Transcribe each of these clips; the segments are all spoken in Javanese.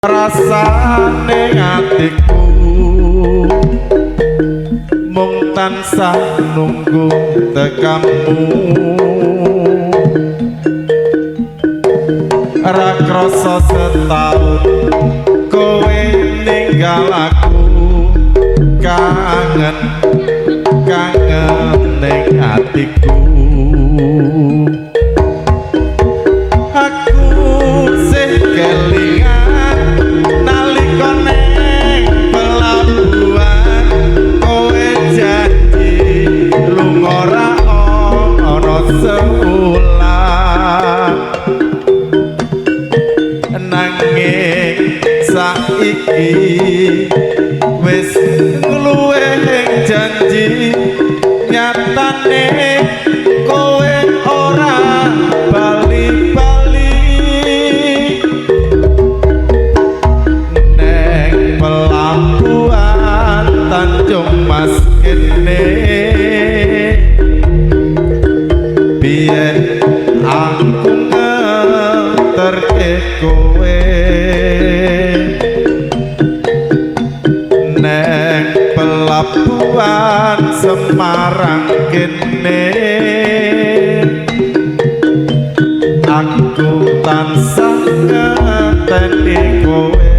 Rasane atiku mung tansah nunggu tekamu, ra krasa setahun kowe ninggal aku, kangen kangen ning atiku. Aku sih kelingan nalika neng pelabuhan, kowe janji lunga ra ana sewulan, nanging saiki wis ngluwih janji, nyatane kowe ora bali-bali. Neng pelabuhan Tanjung Mas kene, biyen aku ngeterke kowe. Neng pelabuhan Semarang kene, aku tansah ngenteni kowe.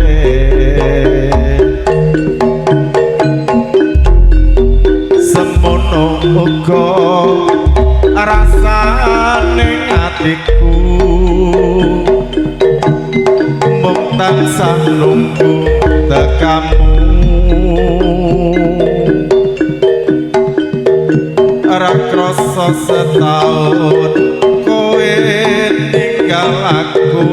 Semono uga rasane atiku mung tansah nunggu tekamu, ra krasa setahun kowe ninggal aku.